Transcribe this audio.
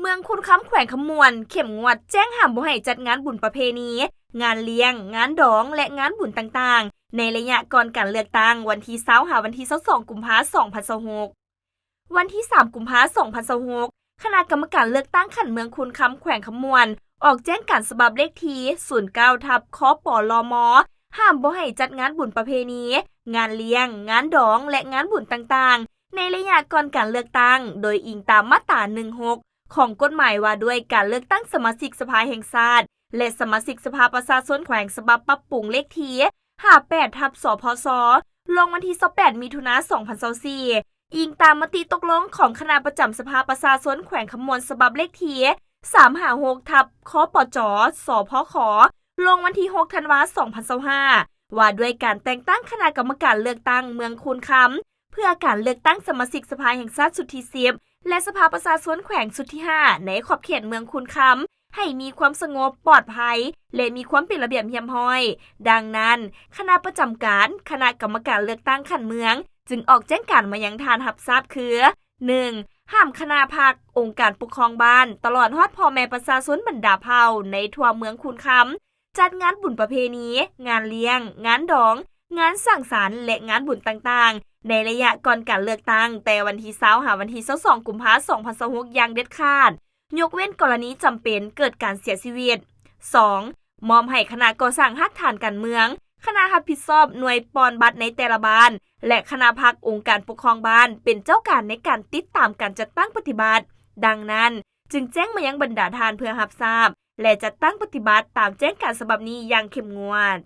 ເມືອງຄູນຄຳ ແຂວງຄຳມ່ວນ ເຂັ້ມງວດແຈ້ງຫ້າມບໍ່ໃຫ້ຈັດງານບຸນປະເພນີ, ງານລ້ຽງ, ງານດອງ ແລະ ງານບຸນຕ່າງໆ ໃນໄລຍະກ່ອນການເລືອກຕັ້ງ ວັນທີຊາວ ຫາວັນທີຊາວສອງ ກຸມພາ ສອງພັນຊາວຫົກ. ວັນທີສາມ ກຸມພາ ສອງພັນຊາວຫົກ ຄະນະກຳມະການເລືອກຕັ້ງຂັ້ນເມືອງຄູນຄຳ ແຂວງຄຳມ່ວນ ອອກແຈ້ງການສະບັບເລກທີ ສູນເກົ້າ ທັບ ຄປລມ ຫ້າມບໍ່ໃຫ້ຈັດງານບຸນປະເພນີ, ງານລ້ຽງ, ງານດອງ ແລະ ງານບຸນຕ່າງໆ ໃນໄລຍະກ່ອນການເລືອກຕັ້ງ ໂດຍອີງຕາມມາດຕາ ໜຶ່ງຫົກ ຂອງກົດໝາຍວ່າດ້ວຍການເລືອກຕັ້ງສະມາຊິກສະພາແຫ່ງຊາດ ແລະ ສະມາຊິກສະພາປະຊາຊົນແຂວງ ສະບັບປັບປຸງເລກທີ ຫ້າແປດ ທັບ ສພຊ ລົງວັນທີຊາວແປດ ມິຖຸນາ ສອງພັນຊາວສີ່ ອີງຕາມມະຕິຕົກລົງຂອງຄະນະປະຈຳສະພາປະຊາຊົນແຂວງຄຳມ່ວນ ສະບັບເລກທີ ສາມຫ້າຫົກ ທັບ ຄປຈ ສພຂ ລົງວັນທີຫົກ ທັນວາ ສອງພັນຊາວຫ້າ ວ່າດ້ວຍການແຕ່ງຕັ້ງຄະນະກຳມະການເລືອກຕັ້ງເມືອງຄູນຄຳ ເພື່ອການເລືອກຕັ້ງສະມາຊິກສະພາແຫ່ງຊາດຊຸດທີສິບ ແລະ ສະພາປະຊາຊົນແຂວງຊຸດທີຫ້າ ໃນຂອບເຂດເມືອງຄູນຄຳ ໃຫ້ມີຄວາມສະຫງົບ, ປອດໄພ ແລະ ມີຄວາມເປັນລະບຽບຮຽບຮ້ອຍ. ດັ່ງນັ້ນ, ຄະນະປະຈຳການຄະນະກຳມະການເລືອກຕັ້ງຂັ້ນເມືອງ ຈຶ່ງອອກແຈ້ງການມາຍັງທ່ານຮັບຊາບຄື: ໜຶ່ງ ຫ້າມຄະນະພັກ, ອົງການປົກຄອງບ້ານ ຕະຫຼອດຮອດພໍ່ແມ່ປະຊາຊົນບັນດາເຜົ່າໃນທົ່ວເມືອງຄູນຄຳ ຈັດງານບຸນປະເພນີ, ງານລ້ຽງ, ງານດອງ, ງານສັງສັນ ແລະ ງານບຸນຕ່າງໆ ໃນໄລຍະກ່ອນການເລືອກຕັ້ງ ແຕ່ວັນທີຊາວ ຫາວັນທີຊາວສອງ ກຸມພາ ສອງພັນຊາວຫົກ ຢ່າງເດັດຂາດ, ຍົກເວັ້ນກໍລະນີຈຳເປັນເກີດການເສຍຊີວິດ. ສອງ ມອບໃຫ້ຄະນະກໍ່ສ້າງຮາກຖານການເມືອງ, ຄະນະຮັບຜິດຊອບໜ່ວຍປ່ອນບັດໃນແຕ່ລະບ້ານ ແລະ ຄະນະພັກອົງການປົກຄອງບ້ານ ເປັນເຈົ້າການໃນການຕິດຕາມການຈັດຕັ້ງປະຕິບັດ. ດັ່ງນັ້ນ, ຈຶ່ງແຈ້ງມາຍັງບັນດາທ່ານເພື່ອຮັບຊາບ ແລະ ຈັດຕັ້ງປະຕິບັດຕາມແຈ້ງການສະບັບນີ້ຢ່າງເຂັ້ມງວດ.